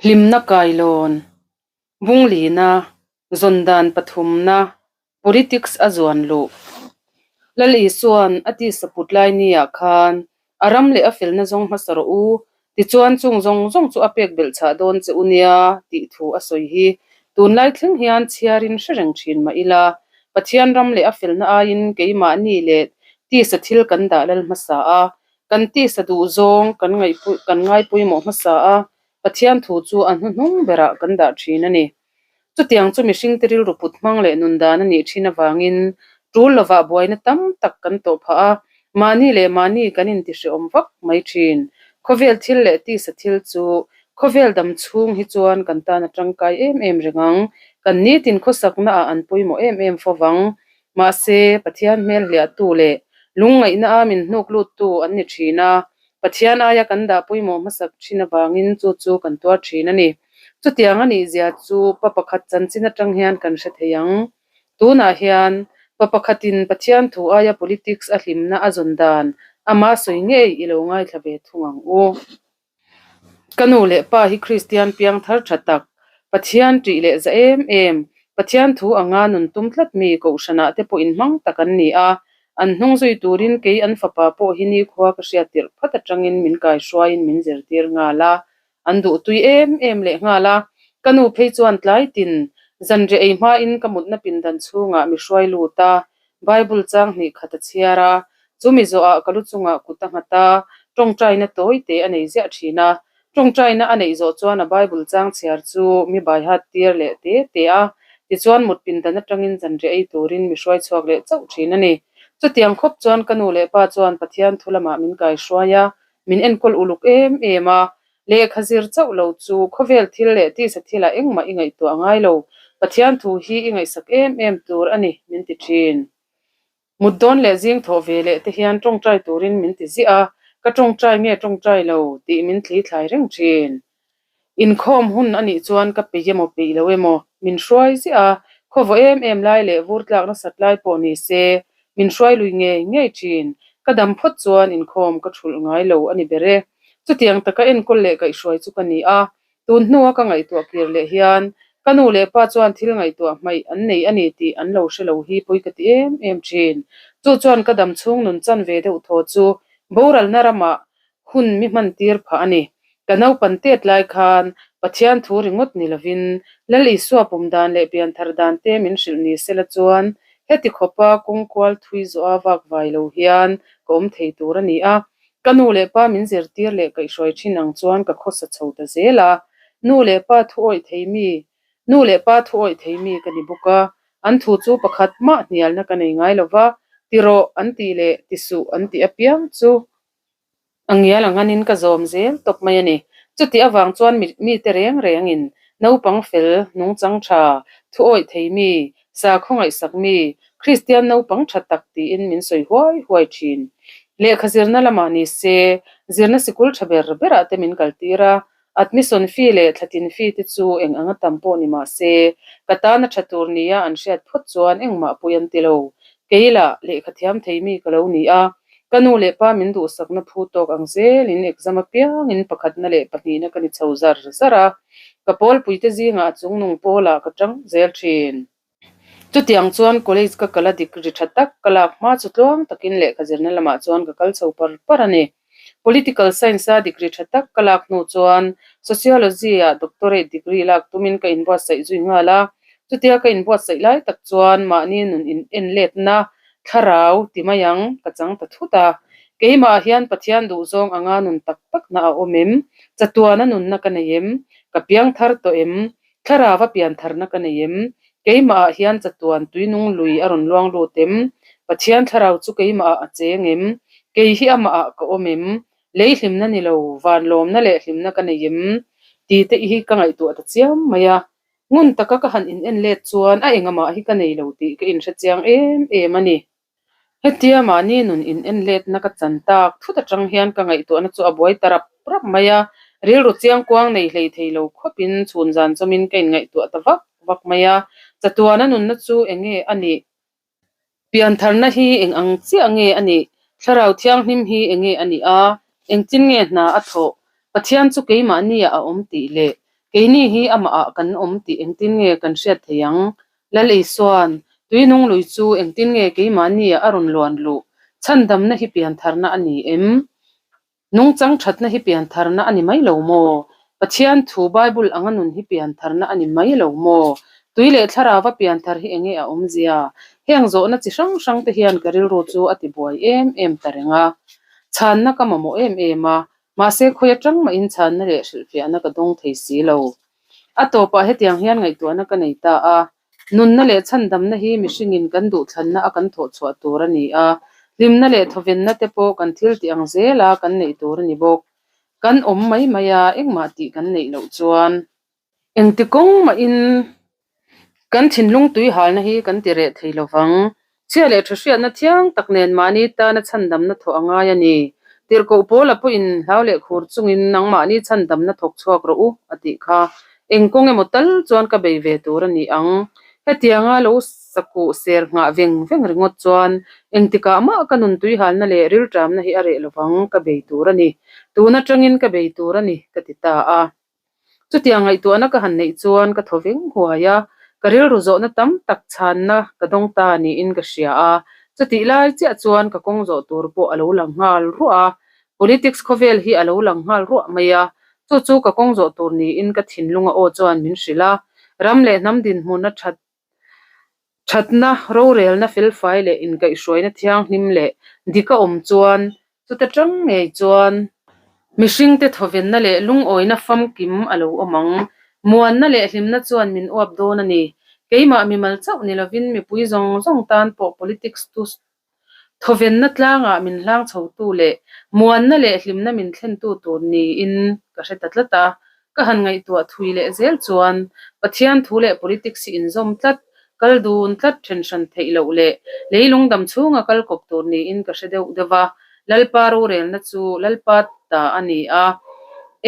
Hlimna kailawn, Bunglina, zawn dan pathumna, Politics a zuan luh. Lal Isua'n a tisa put lai niah khan a ram leh a felna zawng hmasa rawh u, tichuan chung zawng zawng chu a pek belh chhah dawn che u nia tih thu a sawi hi tunlai thleng hian chhiarin hre reng thin mah ila, Pathian ram leh a felna aiin keimahni leh tisa thil kan dah lal hmasa a, Kan tisa duh zawng kan kan ngai pawimawh hmasa a, Pathian thu chu a hnuhnung berah kan dah thin a ni. Chutiang chu mihringte rilru put hmang leh nun dan a nih thin avangin tul lovah buaina tam tak kan tawh phah a, mahni leh mahni kan intihrehawm vak mai thin. Khawvel thil leh tisa thil chu khawvel dam chhung hi chuan kan tan a tangkai em em reng ang, kan nitin khawsaknaah an pawimawh em em fo vang. Mahse, Pathian hmel hliahtu leh lungngaihna a min hnuk luttu an ni thin a, Pathian aia kan dah pawimawh hmasak thin avangin chu chu kan tuar thin a ni. Chutiang a nih zia chu pa pakhat chanchin atang hian kan hre thei ang. Tunah hian pa pakhatin Pathian thu aia politics a hlimna a zawn dan ama sawi ngei i lo ngaithla ve thung ang u. Ka nu leh pa hi Kristian piang thar tha tak, Pathian ṭih leh za em em, Pathian thu anga nun tum tlat mi Kohhranah te pawh inhmang tak an ni a, an hnung zui turin kei an fapa pawh hi nikhua ka hriat tirh phat atangin min kaihruaiin min zirtir nghal a, an duhtui em em leh nghal a, ka nu phei chuan tlai tin zanriah ei hmain ka mutna pindan chhungah mi hruai lut a, Bible chang hnih khat a chhiar a, chumi zawhah ka lu chungah kut a nghat a, tawngtaina tawi te a nei ziah thin a. Tawngtaina a neih zawh chuan a Bible chang chhiar chu mi baihat tir leh te te a, tichuan mut pindan atangin zanriah ei turin mi hruai chhuak leh chauh thin a ni. Chutiang khawp chuan ka nu leh pa chuan Pathian thu lamah min kaihruai a, min enkawl uluk em em a, Lehkha zir chauh lo chu khawvel thil leh tisa thilah engmah i ngaihtuah ngai lo. Pathian thu hi i ngaihsak em em tur a ni, min ti thin. Mut dawn leh zing thawh ve leh te hian tawngtai turin min ti ziah a, ka tawngtai nge tawngtai lo tih min thli thlai reng thin. Inkhawm hun a nih chuan ka peih emaw peih lo emaw min hruai ziah a, khawvaw em em lai leh vur tlak nasat lai pawh ni se min hruai lui ngei ngei thin. Ka dam phawt chuan inkhawm ka thulh ngai lo a ni ber e. Chutiang taka enkawl leh kaihhruai chu ka ni a, tun hnua ka ngaihtuah kir leh hian ka nu leh pa chuan thil ngaihtuah hmaih an nei a ni tih an lo hre lo hi pawi ka ti em em thin. Chu chuan ka dam chhung nun chan ve deuh thaw chu boralna ramah hun mi hman tir phah a ni. Ka naupan tet lai khan Pathian thu ringawt ni lovin Lal Isua pum dan leh pianthar dan te min hrilh ni sela chuan heti khawpa kawng kual thui zawha vak vai lo hian ka awm thei tur a ni a. Ka nu leh pa min zirtir leh kaihhruai thin ang chuan ka khawsa chho ta zel a, nu leh pa thu awih thei mi, nu leh pa thu awih thei mi ka ni bawk a, an thu chu pakhat mah hnialna ka nei ngai lo va, ti rawh an tih leh ti suh an tih apiang chu a ngial ang anin ka zawm zel tawp mai a ni. Chutih avang chuan mite reng rengin naupang fel, nungchang tha, thu awih thei mi, Sakhaw ngaihsak mi, Kristian naupang tha tak tiin min sawi huai huai thin. Lehkha zirna lamah ni se, zirna sikul tha ber berah te min kaltir a, admission fee leh thlatin fee te chu eng anga tam pawh ni mah se, ka tana tha tur nia an hriat phawt chuan engmah pui an ti lo. Kei lah lehkha thiam thei mi ka lo ni a, ka nu leh pa min duhsakna phu tawk ang zelin exam apiangin pakhatna leh pahnihna ka ni chho zar zar a. Ka pawlpuite zingah a chungnung pawlah ka tang zel thin. Chutiang chuan college ka kal a dik ri tha tak ka lak hma chu tluang takin lehkha zirna lamah chuan ka kal chho par par a ni. Political Science-a degree tha tak ka lak hnu chuan Sociology-ah doctorate degree lak tumin ka inbuatsaih zui nghal a. Chutia ka inbuatsaih lai tak chuan mahni nun in en letna Thlarau ti mai ang, ka chang ta thut a. Keimah hian Pathian duhzawng anga nun tak takna a awm em? Chatuana nunna ka nei em? Ka piang thar tawh em? Thlarau a pian tharna ka nei em? Keimahah hian chatuan tuinung lui a rawn luang lut em? Pathian thlarau chu keimahah a cheng em? Kei hi amahah ka awm em? Lei hlimna ni lo, van lawmna leh hlimna ka nei em? Tite hi ka ngaihtuah ta chiam mai a. Ngun taka ka han in en let chuan a engamah hi ka nei lo tih ka inhre chiang em em a ni. Hetia mahni nun in en letna ka chan tak thut atang hian ka ngaihtuahna chu a buai ta rap rap mai a, rilru chiang kuang nei hlei thei lo khawpin chhun zan chawmin ka inngaihtuah ta vak vak mai a, chatuana nunna chu enge a nih? Piantharna hi eng ang chiah nge a nih? Thlarau Thianghlim hi enge a nih a? Engtin nge hna a thawh? Pathian chu keimahnia a awm tih leh Keini hi amahah kan awm tih engtin nge kan hriat theih ang? Lal Isua'n, Tuinung lui chu engtin nge keimahniah a rawn luan luh? Chhandamna hi piantharna a ni em? Nungchang thatna hi piantharna a ni mai lo maw? Pathian thu Bible anga nun hi piantharna a ni mai lo maw? Tui leh thlarauva pianthar hi enge a awmzia? Heng zawhna chi hrang hrang te hian ka rilru chu a tibuai em em ta reng a. Chhanna ka mamawh em em a, mahse khawi atang mahin chhanna leh hrilhfiahna ka dawng thei si lo. A tawpah hetiang hian ngaihtuahna ka nei ta a, Nunna leh chhandamna hi mihringin kan duhthlanna a kan thawh chhuah tur a ni a, hlimna leh thawvenna te pawh kan thil tih ang zela kan neih tur a ni bawk. Kan awm mai mai a, engmah tih kan neih loh chuan. Engti kawng mahin kan thinlung tui halna hi kan ti reh thei lo vang. Chhia leh tha hriatna thiang tak nen mahni tana chhandamna thawh a ngai a ni. Tirhkoh Paula pawhin hlau leh khur chungin nangmahni chhandamna thawk chhuak rawh u a tih kha. Eng kawng emaw tal chuan ka bei ve tur a ni ang. Hetianga lo sakuh ser nghah veng veng ringawt chuan engtikah mah ka nun tuihalna leh rilṭamna hi a reh lovang ka bei tur a ni. Tun aṭangin ka bei tur a ni ka ti ta a. Chutiang ngaihtuahna ka han neih chuan ka thaw veng huai a, ka rilru zawhna tam tak chhanna ka dawng ta niin ka hria a. Chutih lai chiah chuan ka kawng zawh tur pawh a lo lang nghal ruah a, politics khawvel hi a lo lang nghal ruah mai a. Chu chu ka kawng zawh tur niin ka thinlunga aw chuan min hrilh a, ram leh hnam dinhmun a that Thatna, rorelna felfai leh inkaihhruaina thianghlim leh dik a awm chuan chuta tang ngei chuan mihringte thawvenna leh lungawina famkim a lo awm ang. Muanna leh hlimna chuan min uap dawn a ni. Keimah mimal chauh ni lovin mipui zawng zawng tan pawh politics tu Thawvenna tlangah min hlang chhotu leh muanna leh hlimna min thlentu tur niin ka hre ta tlat a. Ka han ngaihtuah thui leh zel chuan Pathian thu leh politics hi inzawm tlat, kal dun tlat then hran theih loh leh leilung dam chhunga kal kawp tur niin ka hre deuh deuh a. Lalpa rorelna chu Lalpa ta a ni a,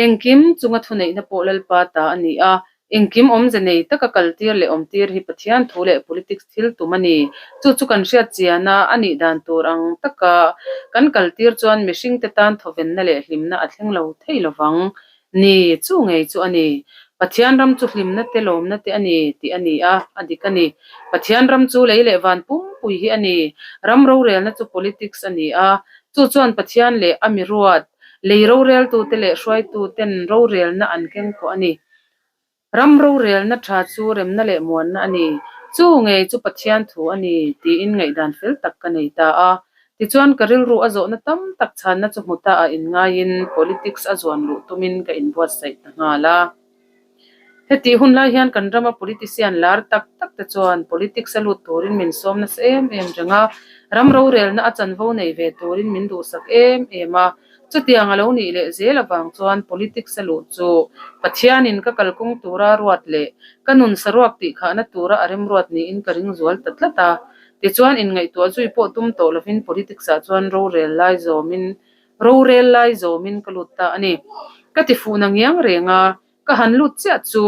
engkim chunga thuneihna pawh Lalpa ta a ni a, Engkim awmze nei taka kaltir leh awmtir hi Pathian thu leh politics thil tum a ni. Chu chu kan hriat chiana a nih dan tur ang taka kan kaltir chuan mihringte tan thawvenna leh hlimna a thleng lo thei lo vang. Ni, chu ngei chu a ni. Pathian ram chu hlimna te lawmna te a ni tih a ni a, a dik a ni. Pathian ram chu lei leh van pumpui hi a ni. Ram rorelna chu politics a ni a, chu chuan Pathian leh a miruat, lei roreltute leh hruaituten rorelna an keng tawh a ni. Ram rorelna tha chu remna leh muanna a ni. Chu ngei chu Pathian thu a ni, tiin ngaihdan fel tak ka nei ta a. Tichuan ka rilru a zawhna tam tak chhanna chu hmu ta a inngaiin politics a zuan luh tumin ka inbuatsaih ta nghal a. Hetih hun lai hian kan rama politician lar tak tak te chuan politics a lut turin min sawm nasa em em reng a, ram rorelna a chanvo nei ve turin min duhsak em em a. Chutiang a lo nih leh zel avang chuan politics a luh chu Pathianin ka kalkawng tura ruat leh ka nun saruak tihkhahna tura a remruat niin ka ring zual ta tlat a. Tichuan inngaihtuah zui pawh tum tawh lovin politics ah chuan rorel lai zawmin rorel lai zawmin ka lut ta a ni. Ka ti fuh na ngiang reng a, ka han lut chiah chu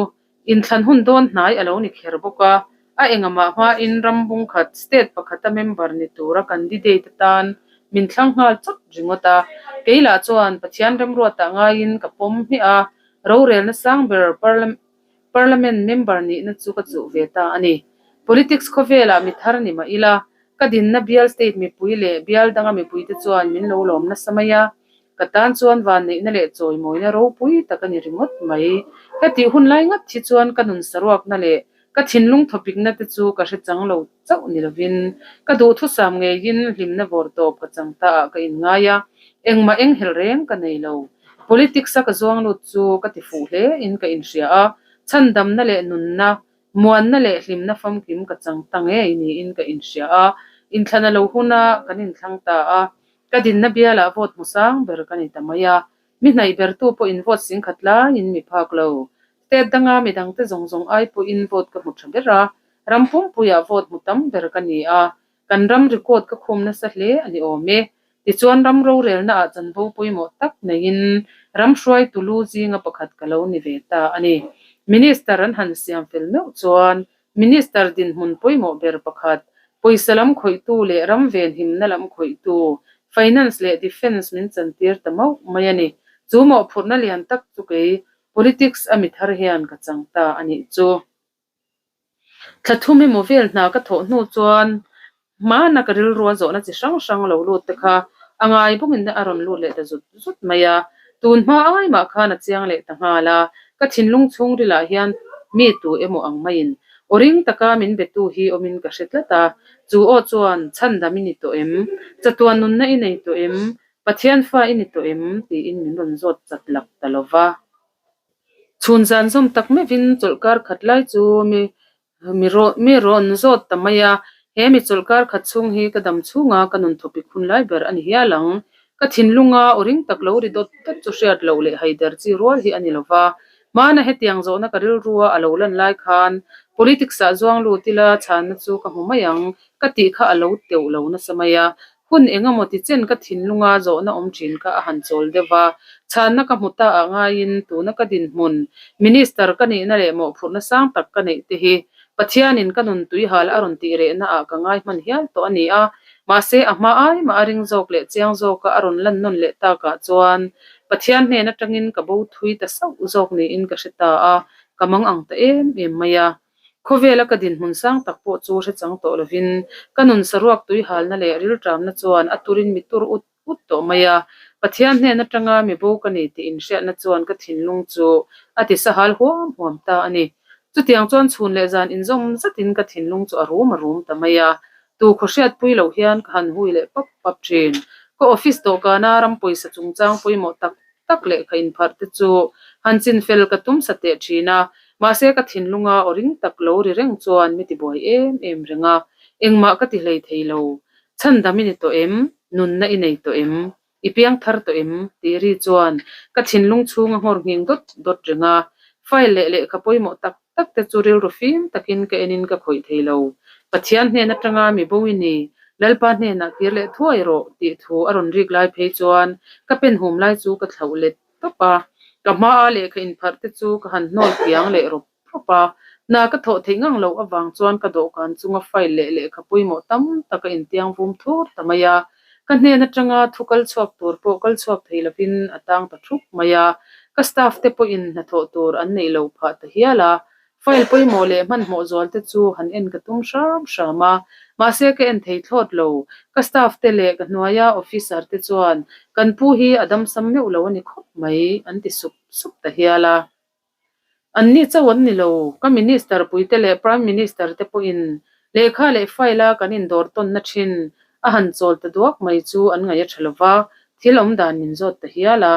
inthlan hun dawn hnai a lo ni kher bawk a, a engamah hmain ram bung khat state pakhata member ni tura candidate atan min thlang nghal chawt ringawt a. Kei lah chuan Pathian remruatah ngaiin ka pawm hmiah a, rorelna sang ber Parliament member nihna chu ka chuh ve ta a ni. Politics khawvelah mi thar ni mah ila, ka dinna bial state mipui leh bial danga mipuite chuan min lo lawm nasa mai a, ka tan chuan vanneihna leh chawimawina ropui tak a ni ringawt mai. Hetih hun lai ngat hi chuan ka nun saruakna leh ka thinlung thawpikna te chu ka hre chang lo chauh ni lovin ka duhthusam ngeiin hlimna vawr tawp ka chang ta ah ka inngai a, engmah enghelh reng ka nei lo. Politics a ka zuang lut chu ka ti fuh hle in ka inhria a, chhandamna leh nunna, muanna leh hlimna famkim ka chang ta ngei niin ka inhria a, inthlan a lo hun a, kan inthlang ta a, ka dinna bialah vote hmu sang ber ka ni ta mai a, mi hnaih bertu pawh in vote singkhat laiin mi phak lo. State danga midangte zawng zawng ai pawhin vote ka hmu tha ber a, ram pumpuiah vote hmu tam ber ka ni a, Kan ram record ka khum nasa hle a ni awm e. Tichuan ram rorelna ah chanvo pawimawh tak neiin ram hruaitu lu zinga pakhat ka lo ni ve ta a ni. Minister an han siam fel meuh chuan Minister dinhmun pawimawh ber pakhat, pawisa lam khawihtu leh ram venhimna lam khawihtu, Finance leh Defence min chantir ta mauh mai a ni. Chu mawhphurhna lian tak chu kei. Politics a mi thar hian ka chang ta a nih chu. Thla thum emaw vel hna ka thawh hnu chuan hmana ka rilrua zawhna chi hrang hrang lo lut te kha a ngai bawkin a rawn lut leh ta zut zut mai a. Tun hma ai mah khan a chiang leh ta nghal a, ka thinlung chhungrilah hian mi tu emaw ang maiin aw ring taka min betu hi awmin ka hre tlat a. Chu aw chuan chhandam i ni tawh em? Chatuan nunna i nei tawh em? Pathian fa i ni tawh em? tiin min rawn zawt chat lak ta lo va. Chhun zan zawm tak meuhin chawlhkar khat lai chu mi mi rawn zawt ta mai a, he mi chawlhkar khat chhung hi ka dam chhunga ka nun thawpik hun lai ber a ni hial ang. Ka thinlunga aw ring tak lo ri dawt dawt chu hriat loh leh haider chi rual hi a ni lo va. Hmana hetiang zawhna ka rilrua a lo lan lai khan politics ah zuang lut ila chhanna chu ka hmu mai ang ka tih kha a lo teuh lo nasa mai a. Hun eng emaw ti chen ka thinlunga zawhna awm thin kha a han chawl deuh va, chhanna ka hmu ta ah ngaiin tuna ka dinhmun Minister ka nihna leh mawhphurhna sang tak ka neih te hi Pathianin ka nun tuihal a rawn tih rehna ah ka ngai hman hial tawh a ni a, mahse a hma ai mah a ring zawk leh chiang zawka a rawn lan nawn leh takah chuan Pathian hnen atangin ka bo thui ta sauh zawk niin ka hre ta a, ka mang ang ta em em mai a. Khawvela ka dinhmun sang tak pawh chu hre chang tawh lovin ka nun saruak tuihalna leh rilṭamna chuan a turin mi tur ut ut tawh mai a. Pathian hnen atanga mi bo ka ni tih inhriatna chuan ka thinlung chu a ti sahal huam huam ta a ni. Chutiang chuan chhun leh zan inzawm zatin ka thinlung chu a rum a rum ta mai a. Tu khaw hriatpui loh hian ka han hui leh pap pap thin. Ka office dawhkana ram pawisa chungchang pawimawh tak tak lehkha inpharh te chu han chinfel ka tum sa teh thin a, mahse ka thinlunga aw ring tak lo ri reng chuan mi tibuai em em reng a, engmah ka ti hlei thei lo. Chhandam i ni tawh em? Nunna i nei tawh em? I piang thar tawh em? tih ri chuan ka thinlung chhung a nghawr nghing dawt dawt reng a, file leh lehkha pawimawh tak tak te chu rilru fim takin ka enin ka khawih thei lo. Pathian hnen atanga mi bo i ni, Lalpa hnenah kir leh thuai rawh tih thu a rawn rik lai phei chuan ka pen hum lai chu ka thlauh let tawp a, ka hmaa lehkha inpharh te chu ka han hnawl kiang leh rawp rawp a. Hna ka thawh theih ngang loh avang chuan ka dawhkan chunga file leh lehkha pawimawh tam tak a intiang vum thur ta mai a. Ka hnen atanga thu kal chhuak tur pawh kal chhuak thei lovin a tang ta thup mai a, ka staff te pawhin hnathawh tur an neih lo phah ta hial a, file pawimawh leh hmanhmawh zual te chu han en ka tum hram hram a, mahse ka en thei thlawt lo, ka staff te leh ka hnuaia officer te chuan kan pu hi a damsam meuh lo a ni khawp mai an ti sup sup ta hial a. An ni chauh an ni lo, ka Minister puite leh Prime Minister te pawhin lehkha leh file a kan indawr tawnna thin a han chawl ta duak mai chu an ngaih a tha lo va, thil awm dan min zawt ta hial a.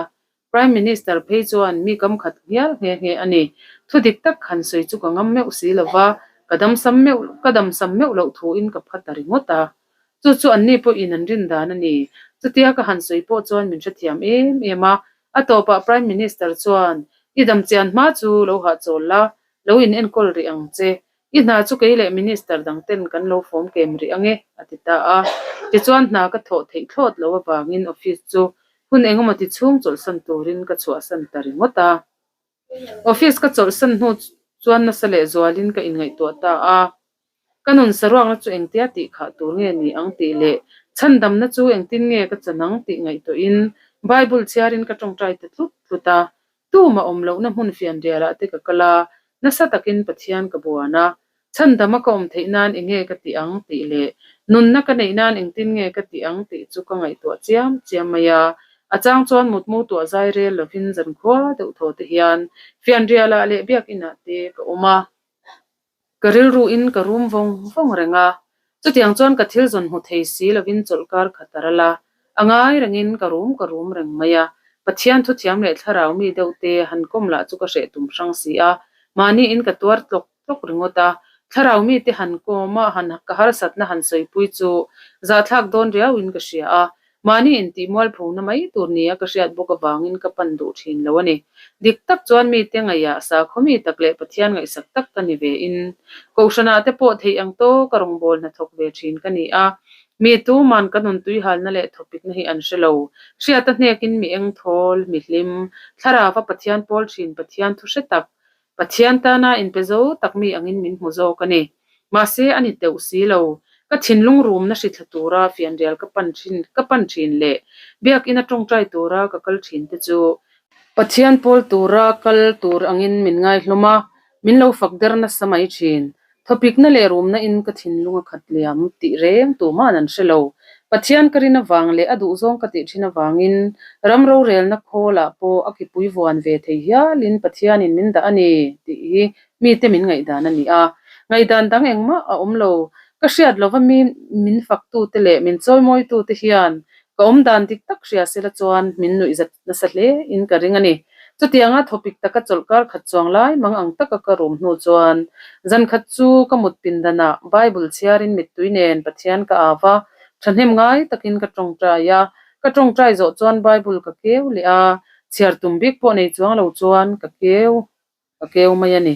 Prime Minister phei chuan mi kam khat nghial nghe nghe a ni. Thu dik tak han sawi chu ka ngam meuh si lo va, ka damsam meuh ka damsam meuh loh thuin ka pha ta ringawt a. Chu chu anni pawhin an rin dan a ni. Chutia ka han sawi pawh chuan min hrethiam em em a, A tawpah Prime Minister chuan, I dam chian hma chu lo hahchawl la, lo in enkawl rih ang che. I hna chu kei leh Minister dang ten kan lo fawm kem rih ang e, a ti ta a. Tichuan hna ka thawh theih thlawt lo avangin office chu hun engemaw ti chhung chawlhsan turin ka chhuahsan ta ringawt a. Office ka chawlhsan hnu chuan nasa leh zualin ka inngaihtuah ta a. Ka nun saruakna chu engtia tih khah tur nge ni ang tih leh chhandamna chu engtin nge ka chan ang tih ngaihtuahin Bible chhiarin ka tawngtai ta tlut tlut a. Tumah awm lohna hmun fianrialah te ka kal a, nasa takin Pathian ka buan a. Chhandama ka awm theih nan enge ka tih ang tih leh nunna ka neih nan engtin nge ka tih ang tih chu ka ngaihtuah chiam chiam mai a. A chang chuan mutmu tuah zai rel lovin zankhua deuh thaw te hian fianrialah leh biakinah te ka awm a. Ka rilru in ka rum vawng vawng reng a, chutiang chuan ka thil zawn hmu thei si lovin chawlhkar khat a ral a, a ngai rengin ka rum ka rum reng mai a, Pathian thuthiam leh thlarau mi deuh te han kawm lah chu ka hreh tum hrang si a, mahni in ka tuar tlawk tlawk ringawt a, thlarau mi te han kawm a han ka harsatna han sawipui chu zahthlak dawn riau in ka hria a, Mahni intih mualphona mai tur nia ka hriat bawk avangin ka pan duh thin lo a ni. Dik tak chuan mite ngaihah sakhaw mi tak leh Pathian ngaihsak tak ka ni ve in Kohhranah te pawh theih ang tawka rawngbâwl hnathawk ve thin ka ni a. Mi tuman ka nun tuihalna leh thawpikna hi an hre lo. Hriata hnekin mi engthawl, mi hlim, thlarava Pathian pawl thin Pathian thu hre tak, Pathian tana inpe zo tak mi angin min hmu zawk a ni. Mahse, a ni teuh si lo. Ka thinlung rumna hrithla tura fianrial ka pan thin ka pan thin leh Biakina tawngtai tura ka kal thin te chu. Pathian pawl tura kal tur angin min ngai hlawm a, min lo fak der nasa mai thin. Thawpikna leh rumna in ka thinlung a khat liam tih reng tuma'n an hre lo. Pathian ka rin avang leh a duhzawng ka tih thin avangin ram rorelna khawlah pawh a kipui vuan ve thei hialin Pathianin min dah a ni tih hi mite min ngaihdan a ni a. Ngaihdan dang engmah a awm lo. Ka hriat lova mi min faktute leh min chawimawitute hian Ka awm dan dik tak hria sela chuan min nuih zat nasa hle in ka ring a ni. Chutianga thawpik taka chawlhkar khat chuang lai mang ang taka ka rum hnu chuan zan khat chu ka mut pindanah Bible chhiarin mittui nen Pathian ka au a, thahnem ngai takin ka tawngtai a. Ka tawngtai zawh chuan Bible ka keu leh a, chhiar tum bik pawh nei chuang lo chuan ka keu ka keu mai a ni.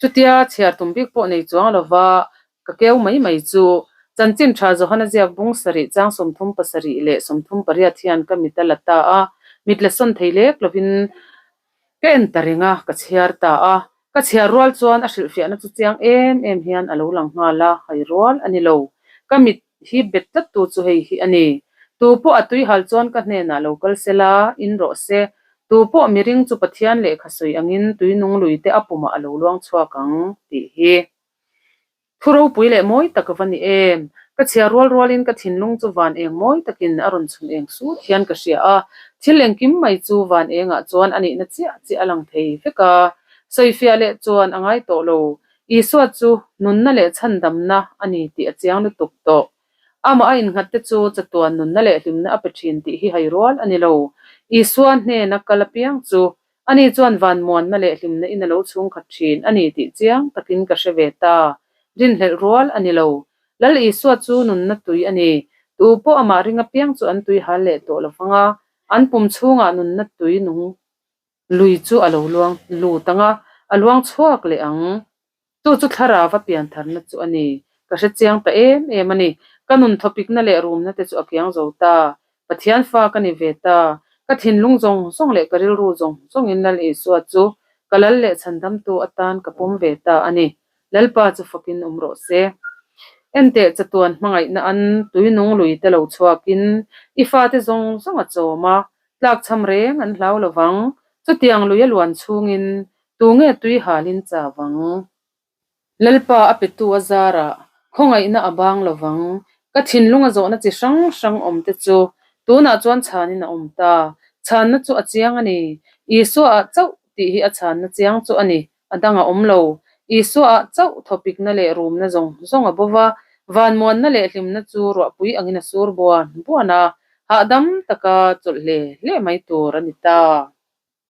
Chutia chhiar tum bik pawh nei chuang lova ka keu mai mai chu chanchin tha Johana ziak bung sarih chang 37 leh 38 hian ka mit a la ta a, mit la sawn thei lek lovin ka en ta reng a, ka chhiar ta a. Ka chhiar rual chuan a hrilhfiahna chu chiang em em hian a lo lang nghal a, hai rual a ni lo. Ka mit hi bet tlat tu chu hei hi a ni. Tu pawh a tui hal chuan ka hnenah lo kal se la, in rawh se. Tu pawh miring chu Pathian lehkha sawi angin tui nung lui te a pumah a lo luang chhuak ang, tih hi. Thu ropui leh mawi tak a va ni em! Ka chhiar rual rualin ka thinlung chu van eng mawi takin a rawn chhun eng sut hian ka hria a. Thil engkim mai chu van engah chuan a nihna chiah chiah a lang thei vek a. Sawifiah leh chuan a ngai tawh lo. Isua chu nunna leh chhandamna a ni tih a chiang lutuk tawh. Amah a innghatte chu chatuan nunna leh hlimna a pe thin tih hi hai rual a ni lo. Isua hnena kal apiang chu ani chuan vanmuanna leh hlimna in a lo chhungkhat thin a ni tih chiang takin ka hre ve ta. Rinhlelh rual a ni lo. Lal Isua chu nunna tui a ni. Tu pawh amah ring apiang chu an tui hal leh tawh lo vang a, an pum chhungah nunna tui nung Lui chu a lo luang lut ang a, a luang chhuak leh ang. Chu chu thlarau a piantharna chu a ni. Ka hre chiang ta em em a ni. Ka nun thawpikna leh rumna te chu a kiang zo ta. Pathian fa ka ni ve ta. Ka thinlung zawng zawng leh ka rilru zawng zawngin Lal Isua chu ka lal leh chhandamtu atan ka pawm ve ta a ni. Lalpa chu fakin awm rawh se. Enteh chatuan hmangaihna an tuinung lui te lo chhuakin i fate zawng zawng a chawm a, Tlakchham reng an hlau lo vang. Chutiang lui a luan chhungin tunge tui halin cha vang? Lalpa a petu a zarah khawngaihna a bang lo vang. Ka thinlung a zawhna chi hrang hrang awm te chu tunah chuan chhanin a awm ta. Chhanna chu a chiang a ni. Isua ah chauh tih hi a chhanna chiang chu a ni. A dang a awm lo. Isua ah chauh thawpikna leh rumna zawng zawng a bo va, vanmuanna leh hlimna chu ruahpui angin a sur buan buan a, hahdam taka chawlh hle hle mai tur a ni ta.